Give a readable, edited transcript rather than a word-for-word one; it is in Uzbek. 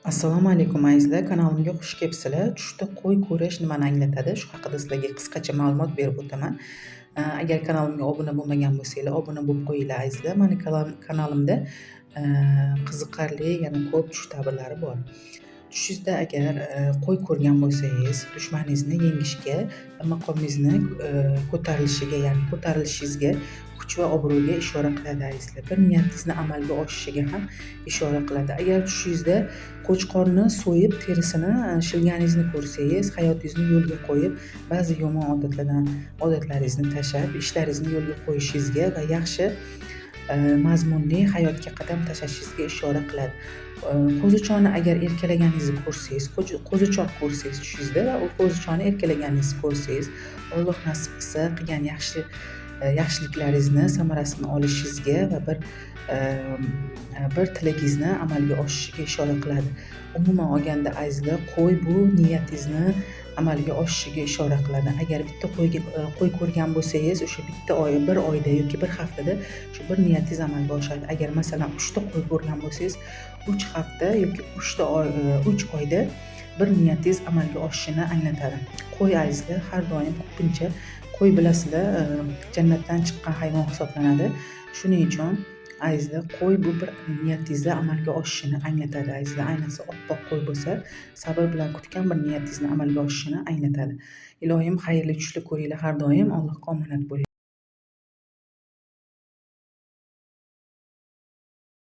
Assalomu alaykum, azizlar, kanalimga xush kelibsizlar. Tushda qo'y ko'rish nimani anglatadi? Shu haqida sizlarga qisqacha ma'lumot berib o'taman. Agar kanalimga obuna bo'lmagan bo'lsanglar, obuna bo'lib qo'yinglar, azizlar. Mani kanalimda qiziqarli yana ko'p tush ta'birlari bor. Tushingizda agar qo'y ko'rgan bo'lsangiz, dushmaningizni yengishga va maqomingizni ko'tarilishiga, ya'ni ko'tarilishingizga, kuch va obro'ga ishora qiladi, azizlar. Bir niyatingizni amalga oshishiga ham ishora qiladi. Agar tushingizda qo'chqorni so'yib, terisini shilganingizni ko'rsangiz, hayotingizni yo'lga qo'yib, ba'zi yomon odatlardan odatlaringizni tashlab, ishlaringizni yo'lga qo'yishingizga va yaxshi mazmunli hayotga qadam tashlashingizga ishora qiladi. Qo'zichonni agar erkalaganingizni ko'rsangiz, qo'zichoq ko'rsangiz tushingizda va u qo'zichonni erkalaganingizni ko'rsangiz, Alloh nasib qilsa, qilgan yaxshi yaxshiliklaringizni samarasini olishingizga va bir tilagingizni amalga oshishiga ishora qiladi. Umuman olganda, azizlar, qo'y bu niyatingizni amalga oshishiga ishora qiladi. Agar bitta qo'yga qo'y ko'rgan bo'lsangiz, o'sha bitta oy, bir oyda yoki bir haftada shu bir niyatingiz amalga oshadi. Agar, masalan, uchta qo'y ko'rgan bo'lsangiz, 3 hafta yoki uchta oy, 3 oyda bir niyatingiz amalga oshishini anglatadi. Qo'y, azizlar, har doim ko'pincha qo'y, bilasizlar, jannatdan chiqqan hayvon hisoblanadi. Shuning uchun, azizlar, qo'y bu bir niyatingizni amalga oshishini anglatadi, azizlar. Ayniqsa oppoq qo'y bo'lsa, sabr bilan kutgan bir niyatingizni amalga oshishini anglatadi. Iloyim, xayrli tushlar ko'ringlar har doim. Allohga omonat bo'linglar.